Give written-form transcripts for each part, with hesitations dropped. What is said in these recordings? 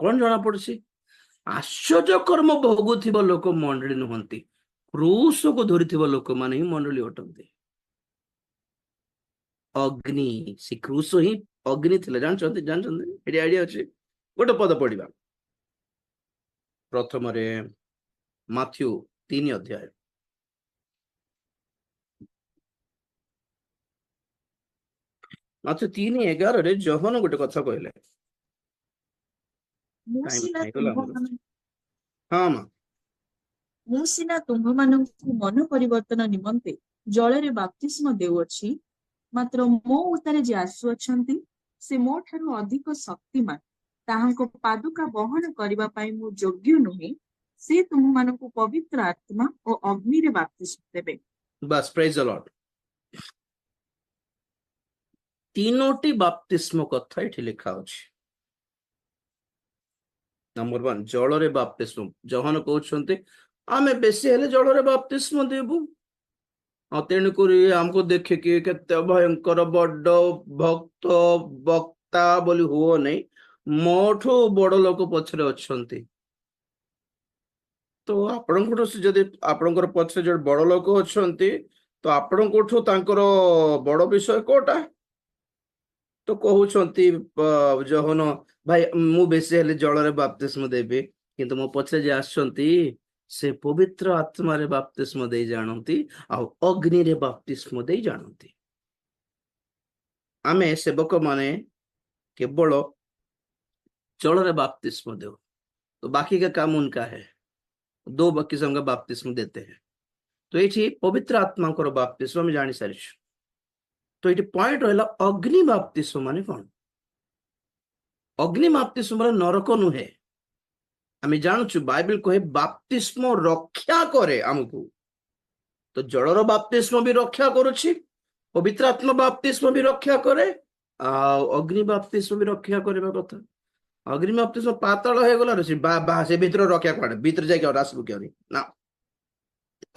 କଣ ଜଣା ପଡୁଛି? ଆଶ୍ଚର୍ଯ୍ୟ କର୍ମ ଭୋଗୁଥିବା ଲୋକ ମଣ୍ଡଳୀ ନୁହନ୍ତି, କ୍ରୁଶକୁ ଧରିଥିବା ଲୋକମାନେ ହିଁ ମଣ୍ଡଳୀ ଅଟନ୍ତି। ଅଗ୍ନି, ସେ କ୍ରୁଶ ହିଁ ଅଗ୍ନି ଥିଲେ, ଜାଣିଛନ୍ତି? ଜାଣିଛନ୍ତି, ଏଠି ଆଇଡିଆ ଅଛି। ଗୋଟେ ପଦ ପଢିବା ପ୍ରଥମରେ, ମାଥ୍ୟୁ 3 ଅଧ୍ୟାୟ। ମାଥ୍ୟୁ 3:11ରେ ଯୋହନ ଗୋଟେ କଥା କହିଲେ। ମୁଁ ଟାଇମ ସିନା ହେଇଗଲା ଆମର। ତୁମ୍ଭମାନଙ୍କୁ ହଁ ମା। ମୁଁ ସିନା ତୁମ୍ଭମାନଙ୍କୁ ମନ ପରିବର୍ତ୍ତନ ନିମନ୍ତେ ଜଳରେ ବାପ୍ତିସ୍ମ ଦେଉଅଛି, ମାତ୍ର ମୋ ଉତ୍ତାରେ ଯେ ଆସୁଅଛନ୍ତି, ସେ ମୋ ଠାରୁ ଅଧିକ ଶକ୍ତିମାନ। ତାହାଙ୍କ ପାଦୁକା ବହନ କରିବା ପାଇଁ ମୁଁ ଯୋଗ୍ୟ ନୁହେଁ। ସେ ତୁମ୍ଭମାନଙ୍କୁ ପବିତ୍ର ଆତ୍ମା ଓ ଅଗ୍ନିରେ ବାପ୍ତିସ୍ମ ଦେବେ। ବାସ୍, ପ୍ରେଜ ଦ ଲର୍ଡ। ତିନୋଟି ବାପ୍ତିସ୍ମ କଥା ଏଠି ଲେଖା ଅଛି। ନମ୍ବର 1, ଜଳରେ ବାପ୍ତିସ୍ମ। ଯୋହନ କହୁଛନ୍ତି, ଆମେ ବେଶୀ ହେଲେ ଜଳରେ ବାପ୍ତିସ୍ମ ଦେବୁ, ଆଉ ତେଣୁକରି ଆମକୁ ଦେଖିକି କେତେ ଭୟଙ୍କର ବଡ ଭକ୍ତ ବକ୍ତା ବୋଲି ହୁଅ ନାହିଁ, ମୋଠୁ ବଡ ଲୋକ ପଛରେ ଅଛନ୍ତି। ତ ଆପଣଙ୍କଠୁ ସେ ଯଦି ଆପଣଙ୍କର ପଛରେ ଯୋଉ ବଡ ଲୋକ ଅଛନ୍ତି, ତ ଆପଣଙ୍କଠୁ ତାଙ୍କର ବଡ ବିଷୟ କୋଉଟା? ତ କହୁଛନ୍ତି ଯୋହନ, ଭାଇ, ମୁଁ ବେଶୀ ହେଲେ ଜଳରେ ବାପ୍ତିସ୍ମ ଦେବି, କିନ୍ତୁ ମୋ ପଛରେ ଯିଏ ଆସୁଛନ୍ତି, ସେ ପବିତ୍ର ଆତ୍ମାରେ ବାପ୍ତିସ୍ମ ଦେଇ ଜାଣନ୍ତି ଆଉ ଅଗ୍ନିରେ ବାପ୍ତିସ୍ମ ଦେଇ ଜାଣନ୍ତି। ଆମେ ସେବକ ମାନେ କେବଳ ଜଳରେ ବାପ୍ତିସ୍ମ ଦେଉ, तो बाकी का काम उनका है। दो किस्म का बाप्तिस्म देते हैं। ତ ଏଇଠି ପବିତ୍ର ଆତ୍ମାଙ୍କର ବାପ୍ତିସ୍ମ ଆମେ ଜାଣି ସାରିଛୁ। ତ ଏଇଠି ପଏଣ୍ଟ ରହିଲା, ଅଗ୍ନି ବାପ୍ତିସ୍ମ ମାନେ କଣ? ଅଗ୍ନି ବାପ୍ତିସ୍ମ ମାନେ ନରକ ନୁହେଁ। ଆମେ ଜାଣୁଛୁ, ବାଇବେଲ କହେ ବାପ୍ତିସ୍ମ ରକ୍ଷା କରେ ଆମକୁ। ତ ଜଳର ବାପ୍ତିସ୍ମ ବି ରକ୍ଷା କରୁଛି, ପବିତ୍ର ଆତ୍ମା ବାପ୍ତିସ୍ମ ବି ରକ୍ଷା କରେ, ଆଉ ଅଗ୍ନି ବାପ୍ତିସ୍ମ ବି ରକ୍ଷା କରିବା କଥା। ଅଗ୍ନି ବାପ୍ତିସ୍ମ ପାତାଳ ହେଇଗଲା, ସେ ସେ ଭିତରେ ରକ୍ଷା କୁଆଡେ? ଭିତରେ ଯାଇକି ଆଉ ଆସିବୁ କି ନା?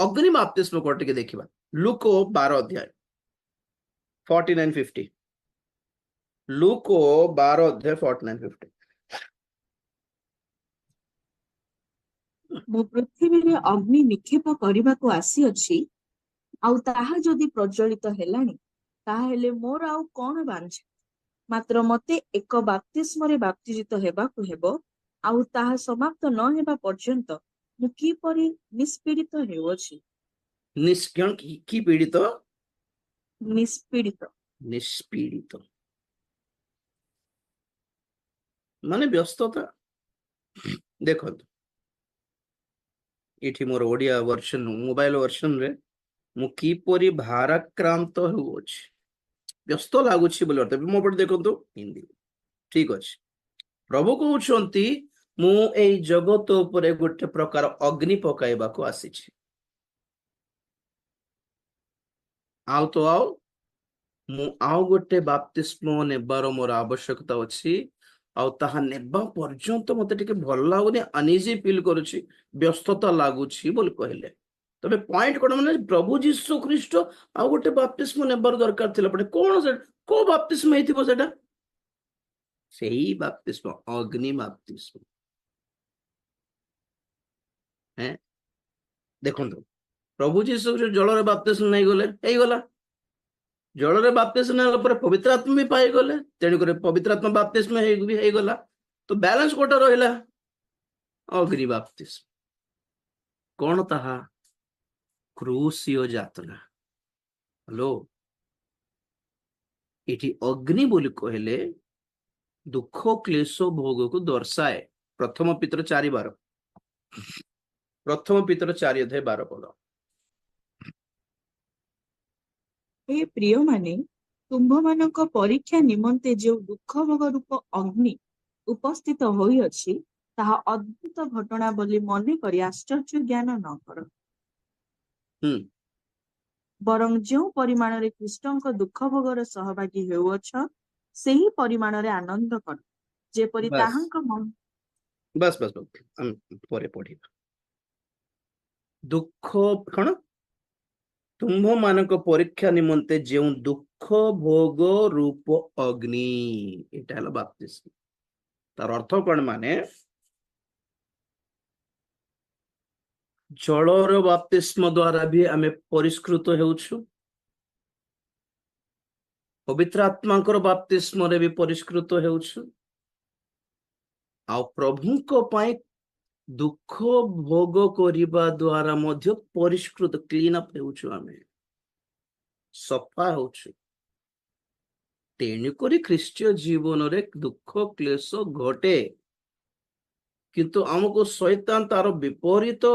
ଅଗ୍ନି ବାପ୍ତିସ୍ମ କଣ ଟିକେ ଦେଖିବା। ଲୁକ 12 ଅଧ୍ୟାୟ 49-50। ଲୁକ 12 ଅଧ୍ୟାୟ 49-50। ମୁଁ ପୃଥିବୀରେ ଅଗ୍ନି ନିକ୍ଷେପ କରିବାକୁ ଆସିଅଛି, ଆଉ ତାହା ଯଦି ପ୍ରଜ୍ୱଳିତ ହେଲାଣି, ତାହାହେଲେ ମୋର ଆଉ କଣ ବାଞ୍ଛା? ମାତ୍ର ମତେ ଏକ ବାପ୍ତିସ୍ମରେ ବାପ୍ତିଜିତ ହେବାକୁ ହେବ, ଆଉ ତାହା ସମାପ୍ତ ନ ହେବା ପର୍ଯ୍ୟନ୍ତ ମୁଁ କିପରି ନିଷ୍ପୀଡ଼ିତ ହେଉଅଛି। ନିଷ୍କଣ କି ପୀଡ଼ିତ? ନିଷ୍ପୀଡ଼ିତ। ନିଷ୍ପୀଡ଼ିତ ମାନେ ବ୍ୟସ୍ତତା। ଦେଖନ୍ତୁ, ଏଠି ମୋର ଓଡିଆ ଭର୍ସନ, ମୋବାଇଲ ଭର୍ସନରେ, ମୁଁ କିପରି ଭାରାକ୍ରାନ୍ତ ହେଉଅଛି, ବ୍ୟସ୍ତ ଲାଗୁଛି ବୋଲି ଅର୍ଥ। ମୋ ପଟେ ଦେଖନ୍ତୁ ହିନ୍ଦୀ। ଠିକ ଅଛି, ପ୍ରଭୁ କହୁଛନ୍ତି, ମୁଁ ଏଇ ଜଗତ ଉପରେ ଗୋଟେ ପ୍ରକାର ଅଗ୍ନି ପକାଇବାକୁ ଆସିଛି। ଆଉ ତ ଆଉ ମୁଁ ଆଉ ଗୋଟେ ବାପ୍ତିସ୍ମ ନେବାର ମୋର ଆବଶ୍ୟକତା ଅଛି, ଆଉ ତାହା ନେବା ପର୍ଯ୍ୟନ୍ତ ମତେ ଟିକେ ଭଲ ଲାଗୁନି, ଅନଇଜି ଫିଲ୍ କରୁଛି, ବ୍ୟସ୍ତତା ଲାଗୁଛି ବୋଲି କହିଲେ। ତେବେ ପଏଣ୍ଟ କଣ? ମାନେ ପ୍ରଭୁ ଯୀଶୁ ଖ୍ରୀଷ୍ଟ ଆଉ ଗୋଟେ ବାପ୍ତିସ୍ମ ନେବାର ଦରକାର ଥିଲା। ପଟେ କଣ ସେ କୋଉ ବାପ୍ତିସ୍ମ ହେଇଥିବ ସେଟା? ସେଇ ବାପ୍ତିସ୍ମ, ଅଗ୍ନି ବାପ୍ତିସ୍ମ। ହେଁ, ଦେଖନ୍ତୁ, ପ୍ରଭୁ ଯୀଶୁ ଖ୍ରୀଷ୍ଟ ଜଳରେ ବାପ୍ତିସ୍ମ ନେଇଗଲେ, ହେଇଗଲା। ଜଳରେ ବାପ୍ତିସ୍ମ ନେଲା ପରେ ପବିତ୍ର ଆତ୍ମା ବି ପାଇଗଲେ, ତେଣୁକରି ପବିତ୍ର ଆତ୍ମା ବାପ୍ତିସ୍ମ ବି ହେଇଗଲା। ତ ବାଲାନ୍ସ କୋଉଟା ରହିଲା? ଅଗ୍ନି ବାପ୍ତିସ୍ମ। କଣ ତାହା? କ୍ରୁଶୀୟ ଯାତନା। ହ୍ୟାଲୋ, ଏଠି ଅଗ୍ନି ବୋଲି କହିଲେ ଦୁଃଖ କ୍ଲେଶ ଭୋଗକୁ ଦର୍ଶାଏ। ପ୍ରଥମ ପିତର 4:12, ପ୍ରଥମ ପିତର 4 ଅଧ୍ୟାୟ 12 ପଦ। ହେ ପ୍ରିୟମାନେ, ତୁମ୍ଭମାନଙ୍କ ପରୀକ୍ଷା ନିମନ୍ତେ ଯେଉଁ ଦୁଃଖ ଭୋଗ ରୂପ ଅଗ୍ନି ଉପସ୍ଥିତ ହୋଇଅଛି, ତାହା ଅଦ୍ଭୁତ ଘଟଣା ବୋଲି ମନେ କରି ଆଶ୍ଚର୍ଯ୍ୟ ଜ୍ଞାନ ନ କର। ବରଂ ଯେଉଁ ପରିମାଣରେ ଖ୍ରୀଷ୍ଟଙ୍କ ଦୁଃଖ ଭୋଗର ସହଭାଗୀ ହେଉଅଛ, ସେହି ପରିମାଣରେ ଆନନ୍ଦ କର, ଯେପରି ବାସ୍। ତାହାଙ୍କ ବାସ୍ ବାସ୍ ବାସ୍, ଆମେ ପରେ ପଢିବା। ଦୁଃଖ କଣ? ତୁମ୍ଭମାନଙ୍କ ପରୀକ୍ଷା ନିମନ୍ତେ ଯେଉଁ ଦୁଃଖ ଭୋଗ ରୂପ ଅଗ୍ନି, ଏଇଟା ହେଲା ବାପ୍ତିସ୍ମ। ତାର ଅର୍ଥ କଣ ମାନେ, ଜଳର ବାପ୍ତିସ୍ମ ଦ୍ଵାରା ବି ଆମେ ପରିଷ୍କୃତ ହେଉଛୁ, ପବିତ୍ର ଆତ୍ମାଙ୍କର ବାପ୍ତିସ୍ମରେ ବି ପରିଷ୍କୃତ ହେଉଛୁ, ଆଉ ପ୍ରଭୁଙ୍କ ପାଇଁ ଦୁଃଖ ଭୋଗ କରିବା ଦ୍ଵାରା ମଧ୍ୟ ପରିଷ୍କୃତ, କ୍ଲିନ ଅପ୍ ହେଉଛୁ, ଆମେ ସଫା ହେଉଛୁ। ତେଣୁକରି ଖ୍ରୀଷ୍ଟୀୟ ଜୀବନରେ ଦୁଃଖ କ୍ଲେଶ ଘଟେ, କିନ୍ତୁ ଆମକୁ ଶୈତାନ ତାର ବିପରୀତ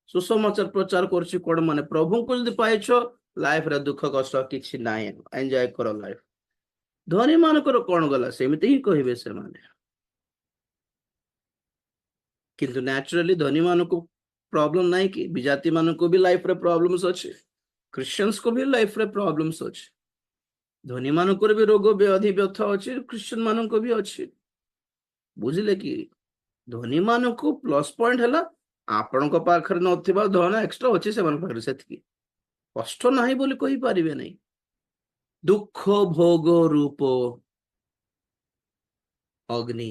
ସୁସମାଚାର ପ୍ରଚାର କରୁଛି। କଣ ମାନେ, ପ୍ରଭୁଙ୍କୁ ଯଦି ପାଇଛ, ଲାଇଫରେ ଦୁଃଖ କଷ୍ଟ କିଛି ନାହିଁ, ଏନ୍ଜୟ କର ଲାଇଫ। ଧନୀ ମାନଙ୍କର କଣ ଗଲା, ସେମିତି ହିଁ କହିବେ ସେମାନେ। କିନ୍ତୁ ନ୍ୟାଚୁରାଲି ଧନୀ ମାନଙ୍କୁ ପ୍ରୋବ୍ଲେମ ନାହିଁ କି? ବିଜାତି ମାନଙ୍କୁ ବି ଲାଇଫରେ ପ୍ରୋବ୍ଲେମ୍ସ ଅଛି, ଖ୍ରୀଷ୍ଟିଆନ୍ସକୁ ବି ଲାଇଫରେ ପ୍ରୋବ୍ଲେମ୍ସ ଅଛି। ଧନୀ ମାନଙ୍କର ବି ରୋଗ ବ୍ୟାଧି ବ୍ୟଥା ଅଛି, ଖ୍ରୀଷ୍ଟିଆନ ମାନଙ୍କ ବି ଅଛି। ବୁଝିଲେ କି? ଧନୀ ମାନଙ୍କୁ ପ୍ଲସ ପଏଣ୍ଟ ହେଲା, ଆପଣଙ୍କ ପାଖରେ ନଥିବା ଧନ ଏକ୍ସଟ୍ରା ଅଛି ସେମାନଙ୍କ ପାଖରେ, ସେତିକି କଷ୍ଟ ନାହିଁ ବୋଲି କହିପାରିବେ ନାହିଁ। ଦୁଃଖ ଭୋଗ ରୂପ ଅଗ୍ନି।